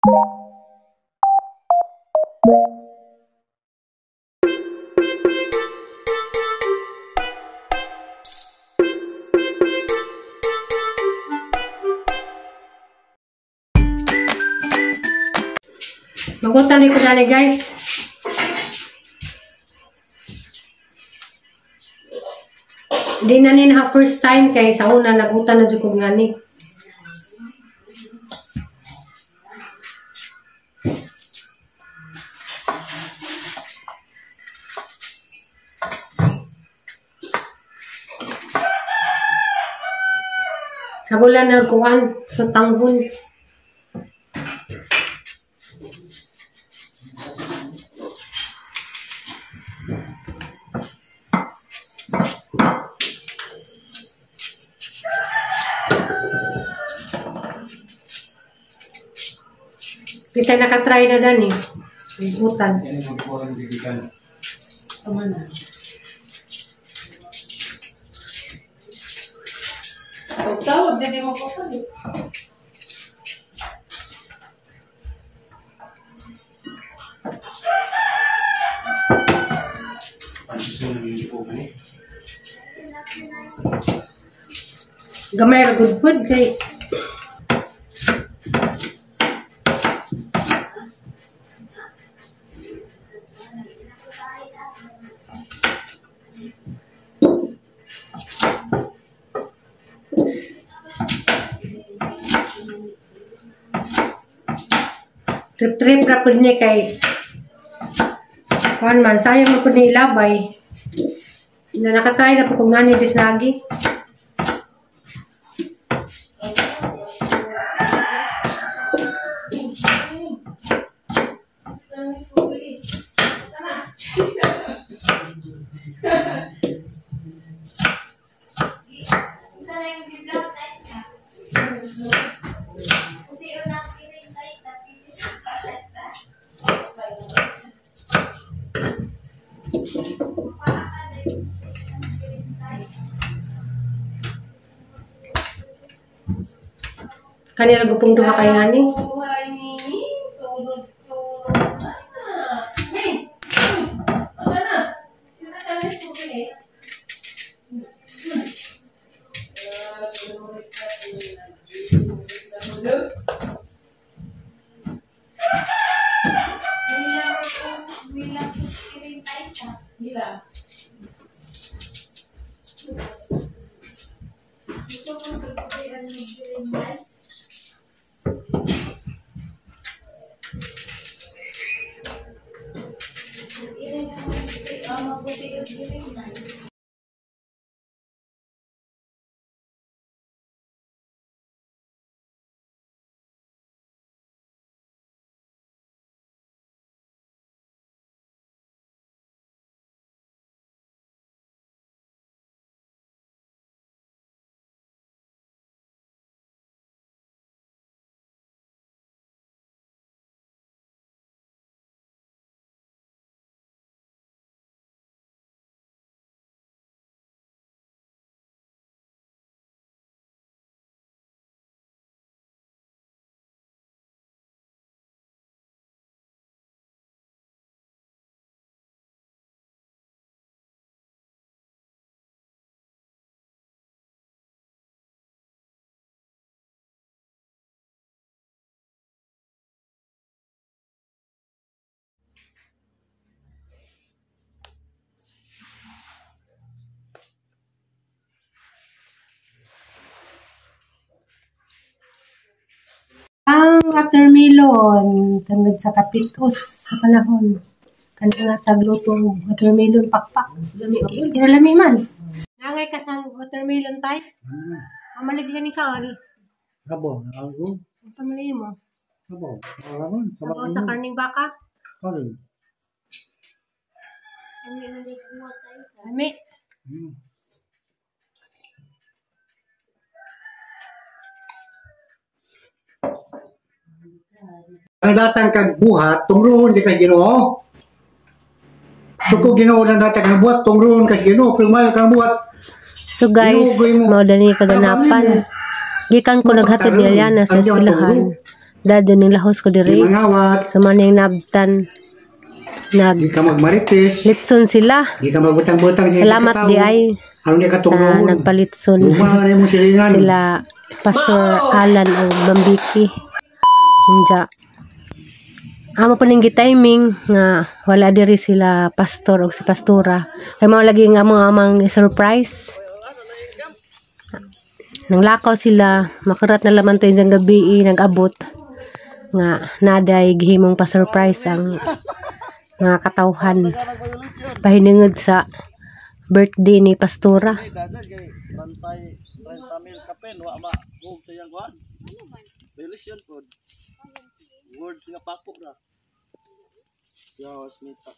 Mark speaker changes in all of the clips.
Speaker 1: Magutan ni ko dali, guys. Di na ni na first time kay sa una nagutan na jud ko ngani. Sagulan na kuan sa tanghon. Bisa nakatry na dani. Utan. Tama na.
Speaker 2: Tawag, dili mo ko pa.
Speaker 1: Gamay ra good food kay trip-trip ra pud ni kay kuan man sayang man pud ni ilabay na nakatry na pud kung ngani bis lagi. Kanila gupong duha kay ngani. Ang watermelon tungod sa kapitos sa panahon kanang nga tagluto watermelon pakpak. Lami pero lami man. Nangay ka sang watermelon tay? Amalig gani ka ori.
Speaker 3: Sabo, ako.
Speaker 1: Unsa man mo?
Speaker 3: Sabo. Aramon,
Speaker 1: sabo sa karning baka.
Speaker 3: Karin.
Speaker 1: Lami.
Speaker 3: Ang datang kag buhat, tungruhon di kay Ginoo. So kung Ginoo nang datang kag buhat, tungruhon kay Ginoo, pero mayo kang buhat.
Speaker 1: So guys, mao dani kaganapan. Gikan ko naghatid ni Aliana sa eskwelahan. Dadyo ning lahos ko
Speaker 3: Di
Speaker 1: diri.
Speaker 3: mangawat,
Speaker 1: So man yung nabtan nag
Speaker 3: di ka magmarites,
Speaker 1: litson sila.
Speaker 3: di ka magbutang-butang sa
Speaker 1: Salamat
Speaker 3: katao.
Speaker 1: di ay
Speaker 3: Aron di ka
Speaker 1: sa
Speaker 3: tungruhon.
Speaker 1: nagpalitson
Speaker 3: Luma na imong silingan.
Speaker 1: sila Pastor Alan o Bambiki. Inja. Amo pa ning timing nga wala diri sila pastor o si pastora. Kay mao lagi nga amo amang surprise. Nang lakaw sila, makarat na laman to yung gabi eh, nag-abot nga naday gihimong pa-surprise ang mga katawhan pahinungod sa birthday ni pastora.
Speaker 4: Bantay 30 mil kapin wa ma hug sa iyang kuan. Violation pod. Words nga pako ra. Yo, smita.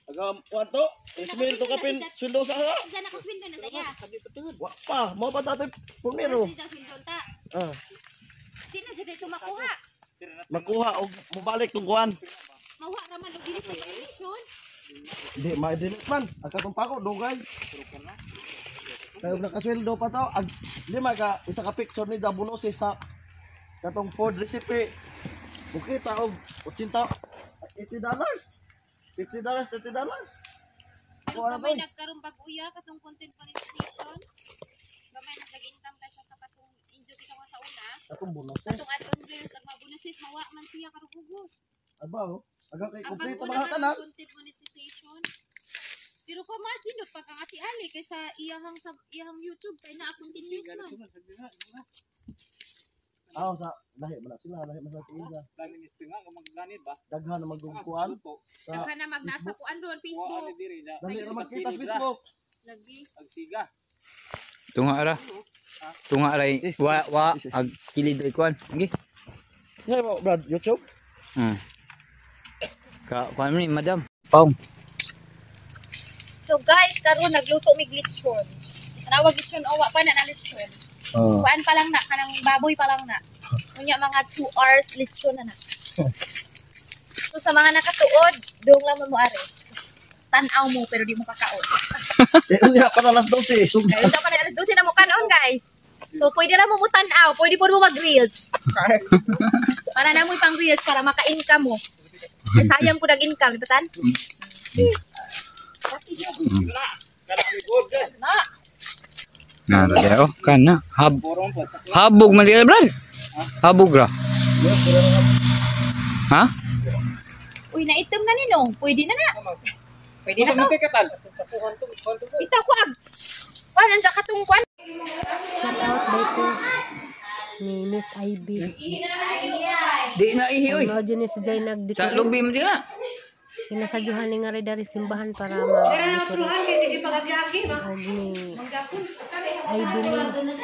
Speaker 4: Aga kuan to, ismail to kapin sweldo sa ha.
Speaker 5: Isa nakasweldo na saya.
Speaker 4: Wa pa, mo pa tatay pumiro.
Speaker 5: Sila sweldo ta.
Speaker 4: Ah,
Speaker 5: Di na jud ito makuha.
Speaker 4: makuha og mobalik tong kuan.
Speaker 5: Mawa ra man og dili sa violation.
Speaker 4: Di ma-delete man. Ang katong pako dugay. Kaya nakasweldo pa to, ag lima ka isa ka picture ni Jabunosi sa katong Ford recipe. Mukita og 80 $80. $50, $30.
Speaker 5: Pero
Speaker 4: Kuha na
Speaker 5: gamay
Speaker 4: to.
Speaker 5: nagkaroon bag-uya katong content monetization. Gamay nag-income ka siya sa katong injo kita sa una.
Speaker 4: Katong bonus.
Speaker 5: Katong add-on reels ag mabonuses mawa man siya karong ugos.
Speaker 4: Aba oh. Aga kay
Speaker 5: Ang
Speaker 4: kompleto
Speaker 5: bago
Speaker 4: mga
Speaker 5: na
Speaker 4: tanan.
Speaker 5: content monetization. Pero pa margin pa kang Ate Ali kaysa iyahang sa iyahang YouTube kay naa continuous man.
Speaker 4: Ah, sa lahi man na sila, lahi man sa tiga. Daghan na magkuan. Sa
Speaker 5: Daghan na magnasa kuan ron Facebook.
Speaker 4: dali ra magkita sa Facebook.
Speaker 5: Lagi.
Speaker 6: Tunga ra. Tunga ra wa wa ag kilid ay kuan. Sige.
Speaker 4: Ngay mo Brad, YouTube.
Speaker 6: Ka kuan ni madam. Pong.
Speaker 5: So guys, karon nagluto mig lechon. Tawag lechon o wa pa na na lechon.
Speaker 4: Oh.
Speaker 5: Kuan pa lang na kanang baboy pa lang na. Unya mga 2 hours lechon na na. So sa mga nakatuod, dong lang mo are. Tan-aw mo pero di mo kakaon.
Speaker 4: Eh, unya pa na alas 12.
Speaker 5: Kaya sa pa na alas 12 na mo kanoon guys. So pwede ra mo mo tan-aw, pwede po mo mag-reels. Para na mo pang reels para maka-income mo. Kaya sayang po nag-income, di ba tan? Na.
Speaker 6: Na ra oh kana hab habog man di brad. Habog ra. Ha?
Speaker 5: Uy, naitom na nino. Pwede na na. Pwede na to. Ita ko ag. Kuan ang katong kuan.
Speaker 1: Shout out dito ni Miss Ivy.
Speaker 6: Di na ihi oy.
Speaker 1: Ang ni si Jay
Speaker 6: Sa
Speaker 1: nagdecorate.
Speaker 6: lubi man di na.
Speaker 1: Kinasadyohan ni nga rin dari simbahan para ma-decorate. Og ni Ivy ni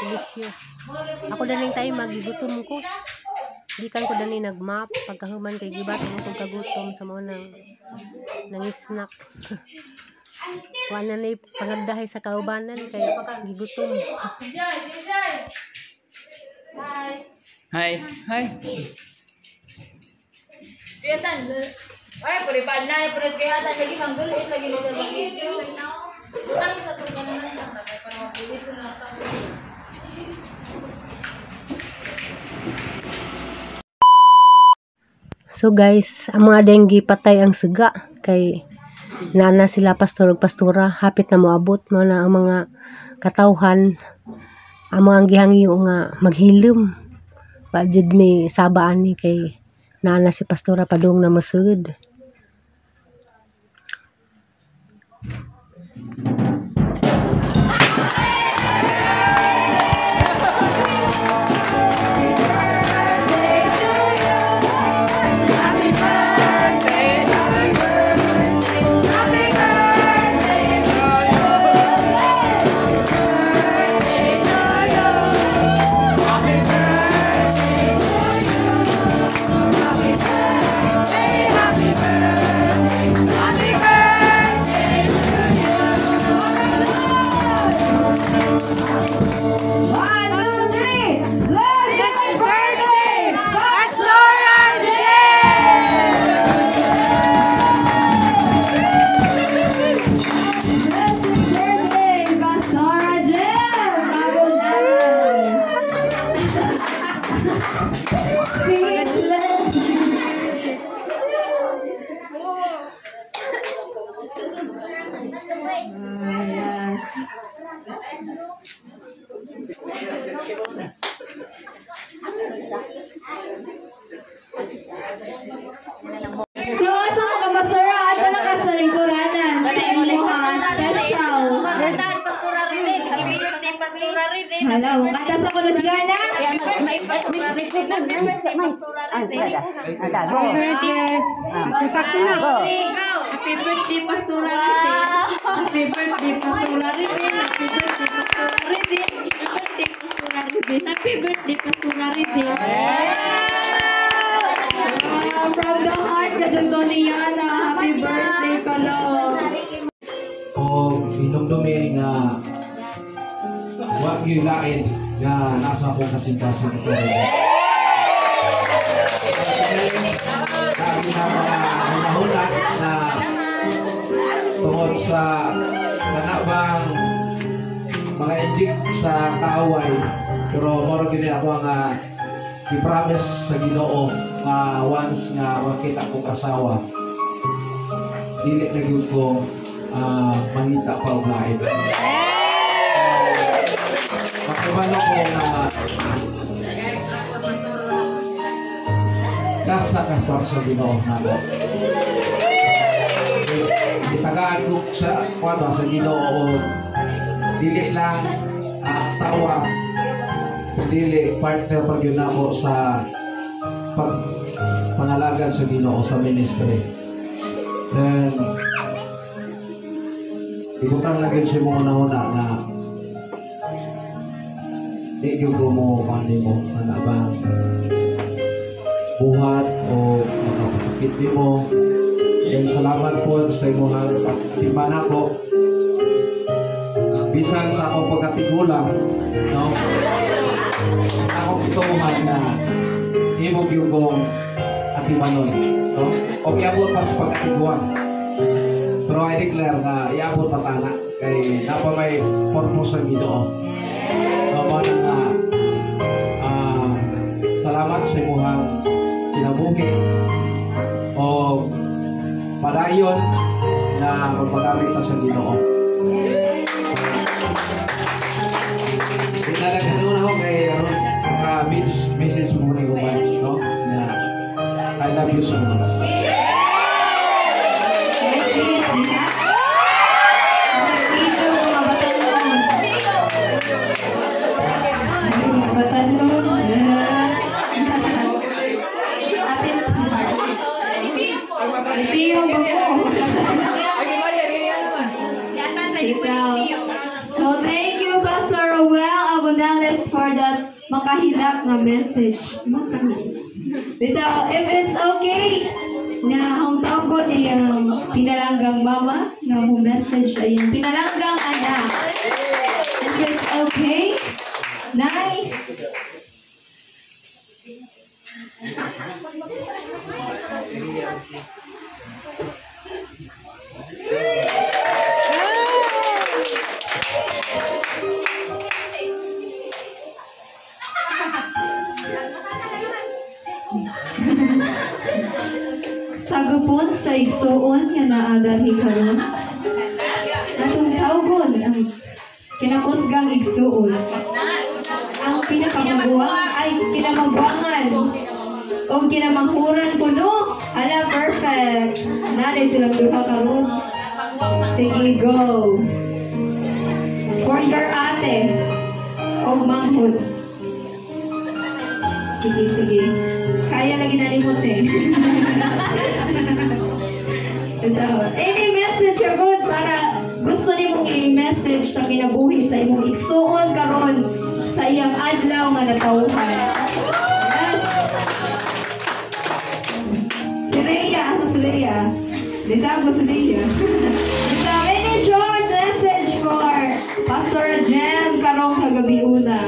Speaker 1: Lucio. Ako daning tayo magigutom ko. Gikan ko dani nagmap pagkahuman kay gibat mo kog kagutom sa mao nang nang snack. Wa na ni pangagdahay sa kaubanan kay gigutom.
Speaker 6: Hi. Hi.
Speaker 7: Ay, puri pa na, puri kaya ata lagi manggulit lagi mo sa video. Butang sa tunya naman sa tagay para mabulit ko na ta.
Speaker 1: So guys, ang mga dengue patay ang siga kay naana sila pastor ug pastora hapit na moabot mo na ang mga katawhan amo ang gihangyo nga maghilom. Wa jud mi saba ani kay naana si pastora padung na mosud.
Speaker 7: Happy So, asa ka ka, Pastora? Ato na ka sa lingkuranan. Sa imuha, special. Hello, kanta sa Kulusgana.
Speaker 1: Happy birthday. Sakto na.
Speaker 7: Happy birthday, Pastora Rite. Happy birthday, Pastora Rite. Happy birthday, Pastora Rite. Happy birthday, Pastora Rite. Happy birthday, Pastora Rite. Wow, from the heart, Kadondoniana. Happy birthday, Kalo.
Speaker 8: O hinumdumi nga wa gyud lain nga nasa akong kasing-kasing ito. Lagi na mga hunahuna na tungod sa kanabang mga injik sa kaaway, pero moro gini ako nga i-promise sa Ginoo nga once nga makita kong asawa, dili na gyud ko mangita pa og lain. Makibalo ko nga nasa ka para sa Ginoo nako. Itagaan ko sa kuno sa Ginoo, dili lang asawa, dili partner pag yun ako sa pag pangalagan sa Ginoo sa ministry. Then ibutang lang yun sa imong una-una na di gyud ko mo mani mo ana bang buhat o makapasakit nimo. Then salamat po sa imong pagtiman ako bisan sa akong pagkatigulang, no? Akong ituman na imo gyud kong atimanon, no? O iabot pa sa pagkatiguan. Pero I declare na iabot pa tana kay napa may purpose sa Ginoo. So mo na nga salamat sa imong kinabuhi o padayon na magpagamit ta sa Ginoo. Dinadaghan na ako kay message mo ni Uban, no? Na I love you so much.
Speaker 7: So thank you, Pastor Rowell Abundanes, for that makahilak na message. Dito, if it's okay, na ang tawag ko iyang pinalanggang mama, na ang message ay yung pinalanggang anak. If it's okay, Nay. Sagupon sa igsuon nga naa diri karon. Atong tawgon ang kinakusgang igsuon. Ang pinakamagwang ay kinamagwangan o kinamanghuran kuno. Hala, perfect. Nanay silang duha karon. Sige, go. For your ate og manghud. Sige, sige. Kaya lagi nalimot eh. Any message or good para gusto nimong i-message sa kinabuhi sa imong igsuon karon sa iyang adlaw nga natawhan. Yes. Si Rhea, asa si Rhea? Litago si Rhea. Ito, any short message for Pastor Jem karong kagabi una.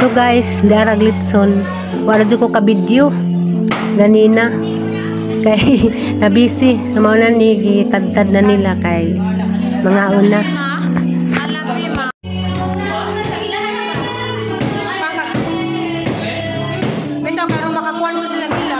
Speaker 1: So guys, darag litson. Wala jud ko ka video ganina kay na busy sa mao na ni gitadtad na nila kay mga una. Bitaw karon makakuan ko sila gila.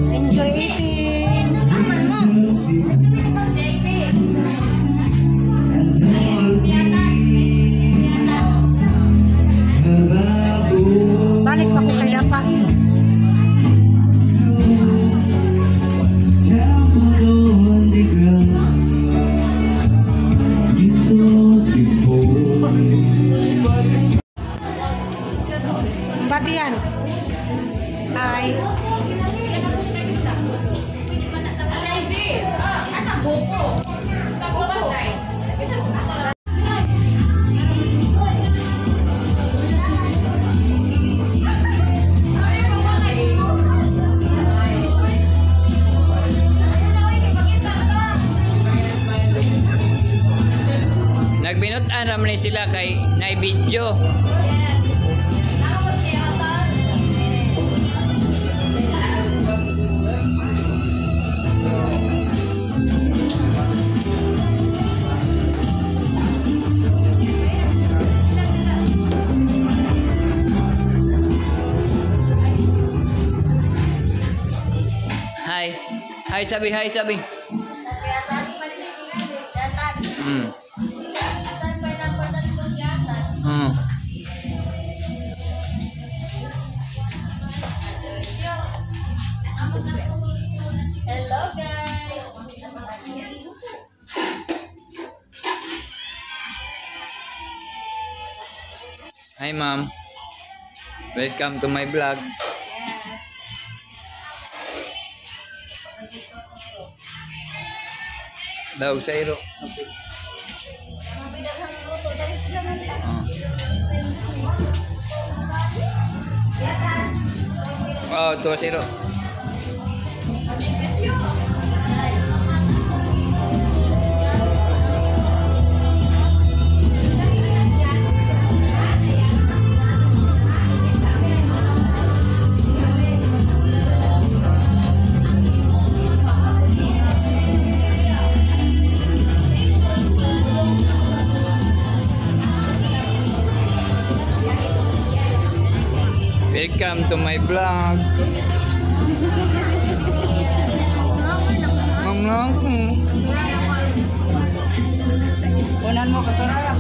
Speaker 1: Enjoy eating. Balik pa ko kay Dapa. Batian. Hi.
Speaker 6: Nagbinutan raman ni sila kay naibidyo. Hi. Hi sabi, hi sabi.
Speaker 5: Hello guys.
Speaker 6: Hi ma'am. Welcome to my vlog. Daw sa iro. Oh, to sa iro. Welcome to my vlog.
Speaker 2: Unan mo kasara.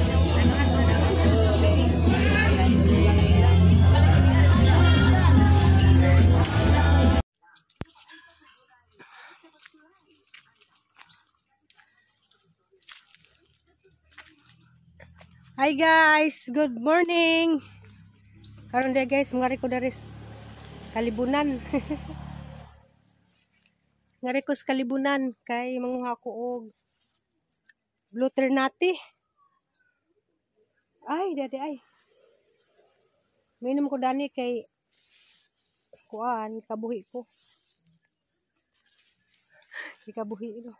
Speaker 1: Hi guys, good morning. Karon day guys, mangari ko diri Kalibunan. Ngari ko sa Kalibunan kay manguha ko og Blue Ternate. Ay, dati ay. Minom ko dani kay kuan kabuhi ko. Ikabuhi no.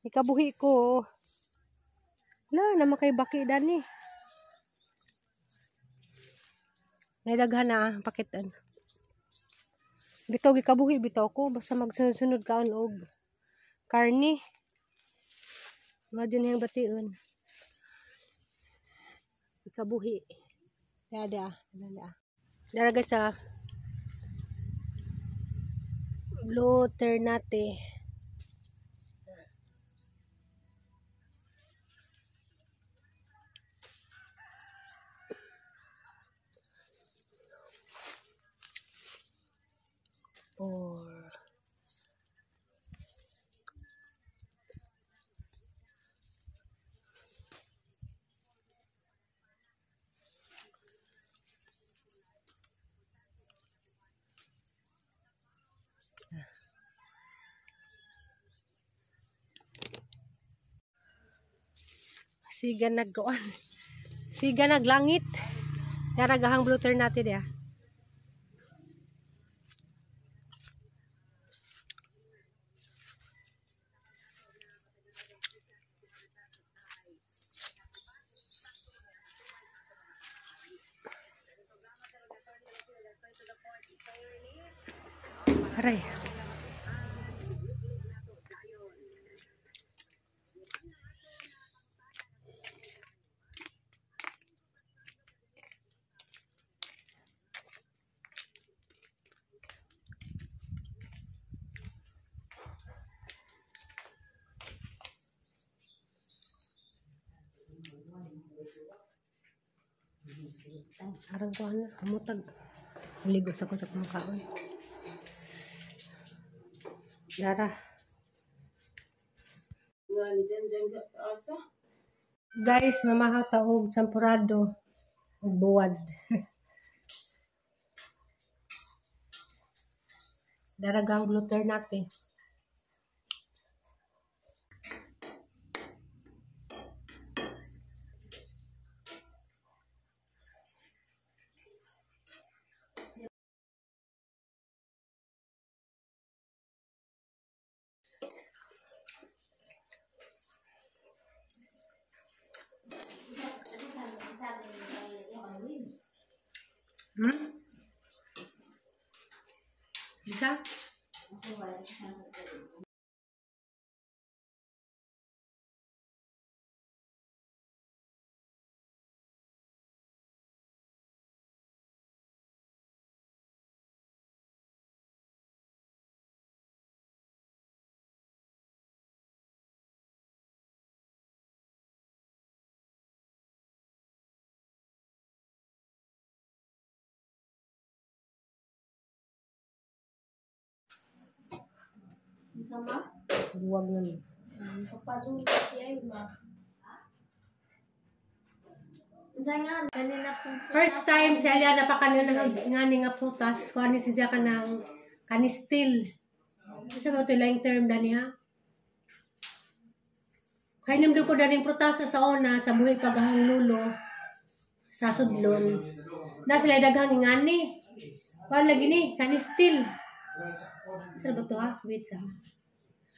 Speaker 1: Ikabuhi ko. La, naman kay baki dani. Naidaghan na pakitan. Bitaw gikabuhi bitaw ko basta magsunod-sunod kaon og karne. Mao din yung bation. Ikabuhi. Dada, dada. Dara guys sa Blue Ternate. Or siga nagkuan. Siga naglangit. Daragahang Blue Ternate dia. Aray. Arang ko ano, hamutag. Ligos ako sa kumakaon. Dara. Guys, mamahata og champurado og buwad. Daragang Blue Ternate. Bisa?
Speaker 5: Sama?
Speaker 1: Buwag na ni. First time si Alia napakanon ng ngani nga prutas, kuha ni siya ka ng kanistil. Isa ba ito lang term dani ha? Kainom ko daning prutas sa ona sa buhi pagahang lulo sa sudlon. Na sila daghang ngani. Kuha lagi ni kanistil. Isa ba ito ha? Wait sa.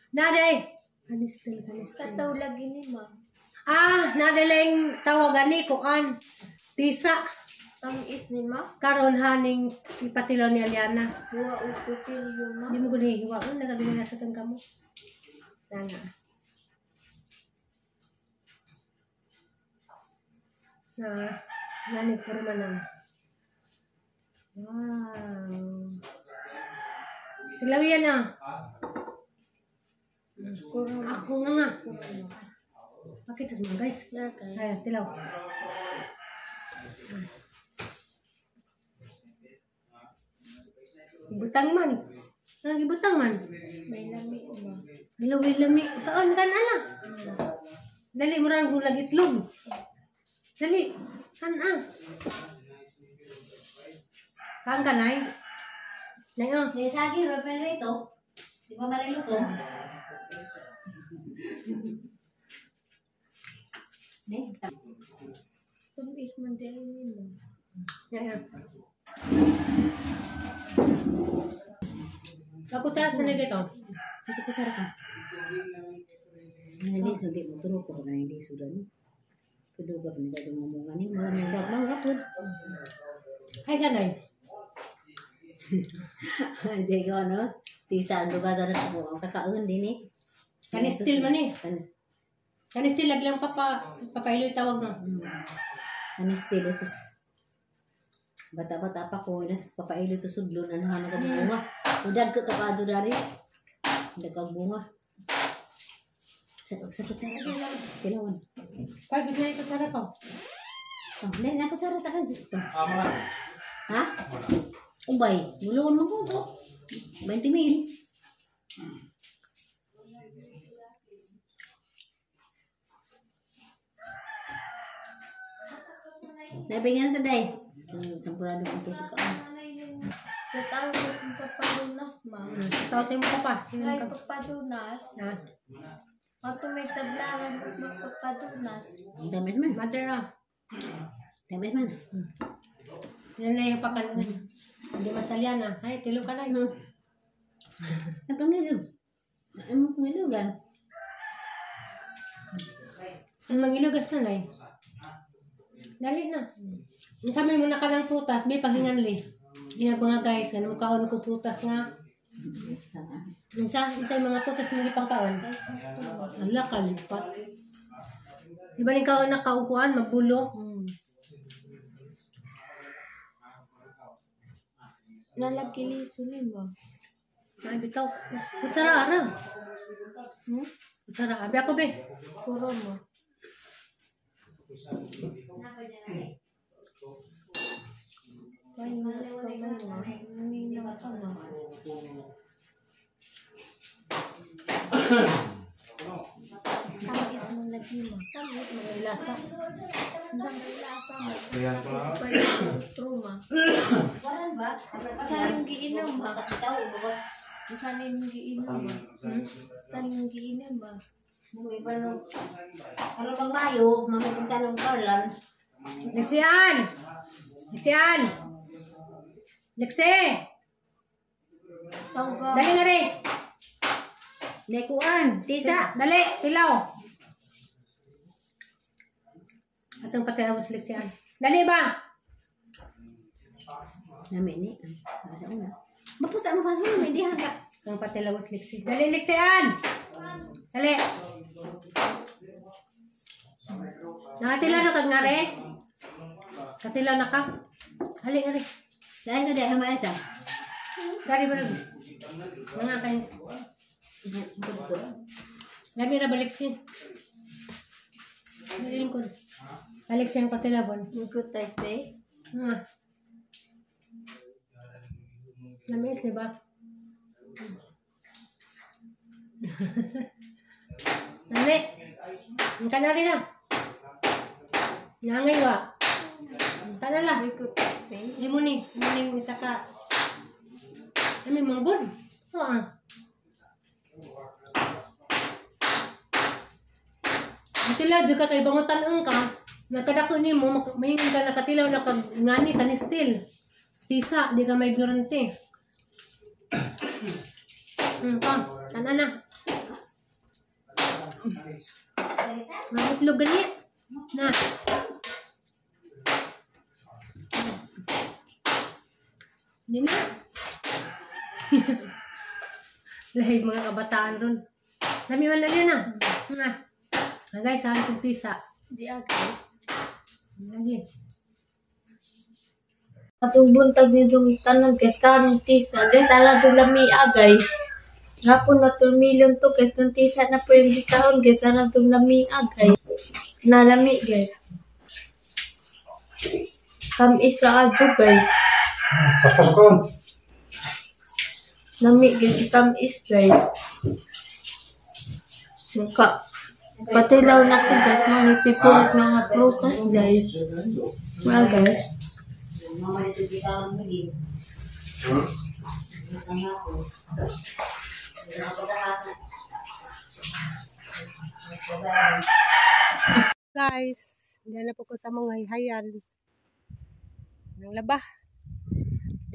Speaker 1: Naday! Kanistil, kanistil.
Speaker 5: Kataw lagi ni ma.
Speaker 1: Ah, nadaling tawagan ni kuan. Tisa.
Speaker 5: Tangis ni ma.
Speaker 1: Karon haning ipatilaw ni Aliana.
Speaker 5: Huwa uputil yun ma.
Speaker 1: Di mo guni hiwaon nagagawin na sa kang kamo. Nana. Na, nanig puro man na. Wow. Tilaw yan ah. Ako nga nga. Pakita mo guys. Ayan, tilaw. Ibutang man. Ibutang man.
Speaker 5: May lami ba?
Speaker 1: May lami. Kaon kan ana. Dali mo rang gulag itlog. Dali. Kan ah. Kaan ka nay? Nay oh.
Speaker 9: May saging ro rito. Di ba mariluto?
Speaker 5: Tumis man din mo.
Speaker 1: Yeah. Ako taas na dito.
Speaker 9: Kasi kutsara ka. Ano liso di mo turo ko na liso dan. Kuduga pa nila itong mga ni mga mangga po.
Speaker 1: Ay sanay.
Speaker 9: Hindi ko ano. Tisa ang lugar sa mo ang kakaon din eh.
Speaker 1: Kanistil man eh. Kanistil lang papa papailoy tawag no.
Speaker 9: Kanistil ito. Bata-bata pa ko nas papailoy to sudlon ano hano ka bunga. Udag ka kapado dari. Daghang bunga. Sa kutsara tilawan.
Speaker 1: Kay gusto na kutsara ko.
Speaker 9: Oh, na kutsara sa kasi. Ha? Ubay, mulungon mo ko to. 20 mil. Nabingan sa day. Sampurado ko to sa kaan.
Speaker 7: Tatawag ko papadunas, ma.
Speaker 1: Tawag mo ka pa.
Speaker 7: Ay, papadunas.
Speaker 1: Ha?
Speaker 7: Ato may tablangan magpapadunas.
Speaker 9: Damis man.
Speaker 1: Mother ah.
Speaker 9: Damis man.
Speaker 1: Yan na yung pakalungan. Hindi masalya na. Ay, tilo ka na.
Speaker 9: Napangizog. Ano kong ilugan?
Speaker 1: Ang mangilugas na, nay. Dali na. Sabi mo na ka ng prutas, may panghinganli. Ginagawa nga guys, ano kaon ko prutas nga. Isa yung mga prutas hindi pang kaon. Ala, kalipat. Di ba rin kaon na kaukuan, mabulo?
Speaker 7: Nalagiliso ni mo.
Speaker 1: Ay, bitaw. Kutsara, ara. Kutsara, abi ako be.
Speaker 7: Puro mo. Tamis mo lagi mo.
Speaker 1: Tamis mo lasa.
Speaker 7: Truma. Saan yung giinom ba? Saan yung giinom ba? Saan yung giinom ba?
Speaker 9: Ano bang mayo? Mamapunta ng kaulan.
Speaker 1: Lexian! Lexian! Lexi! Dali na rin!
Speaker 9: Nekuan! Tisa!
Speaker 1: Dali! Tilaw! Asang patilaw si Lexian? Dali ba?
Speaker 9: Nami ni. Mapusta mo pa sa mga hindi haka.
Speaker 1: Ang patilaw si Lexi. Dali, Lexian! Dali! Nakatilaw na kag nga re? Katilaw na ka? Hali nga re.
Speaker 9: Dahil sa dahil hamaya siya.
Speaker 1: Dari ba lang? Mga kayo. Lami na balik siya. Narinig ko. Balik siya ang patilabon.
Speaker 7: Good tayo.
Speaker 1: Namiss, di ba? Nami! Ang kanari na. Nangay wa. Tana la. Imo ni isa ka. Ami manggod. Oo. Tilaw jud ka kay bangutan ka. Nakadako nimo mahingon ka nakatilaw na kag ngani kanistil. Tisa di ka maignorante. Pa, tana na. Magutlog gani. Na. Hindi na. Lahig mga kabataan ron. Lami man na na. Na. Ah, guys, saan kong tisa?
Speaker 7: Di agay.
Speaker 1: Lagi.
Speaker 7: Atong buntag ni tanan guys, karong tisa. Guys, ala to lamia guys. Ngapon na milyon to guys, nung tisa na po yung gikaon guys, ala to lamia guys. Nalami guys. Tamis sa adto guys.
Speaker 3: Pasok.
Speaker 7: Lami guys, tamis guys. Mukha. Patilaw na ko guys, mga pipulit mga prutas guys. Mga guys.
Speaker 1: Guys, diyan na po ko sa mga hihayan ng laba.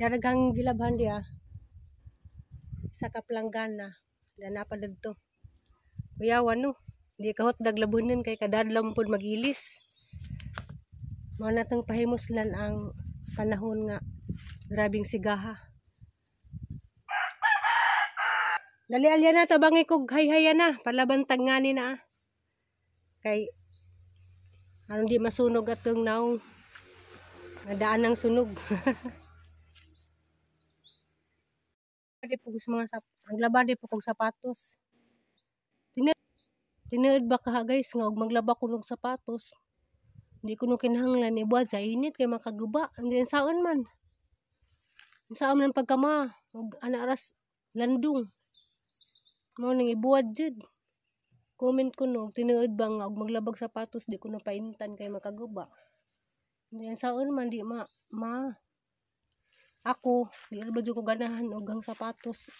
Speaker 1: Daragang gilabhan diya sa kaplanggana. Diyan na pa dito. Kuyawan no. Di kahot daglabunin kay kadadlam pod magilis. Mao na tong pahimuslan ang panahon nga grabing sigaha. Dali alya na tabangi kog hayhaya na palabantag ngani na. Kay aron di masunog atong naong. Nadaan ng sunog. Di po sa mga sap naglaba di po kog sapatos. Tinuod ba ka guys nga og maglaba ko og sapatos? Hindi ko no kinahanglan ibuhat sa init kay makaguba. Hindi saon man. Saon man pagkama og ana ras landong. Mao ning ibuhat jud. Comment ko no, tinuod ba nga og maglabag sapatos di ko na paintan kay makaguba. Hindi saon man di ma ma ako di ba jud ko ganahan og ang sapatos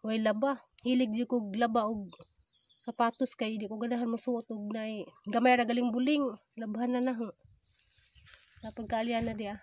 Speaker 1: way laba. Hilig jud ko laba og sapatos kay di ko ganahan mosuot og nay gamay ra galing buling, labhan na na ho. Napagkaalian na di ah.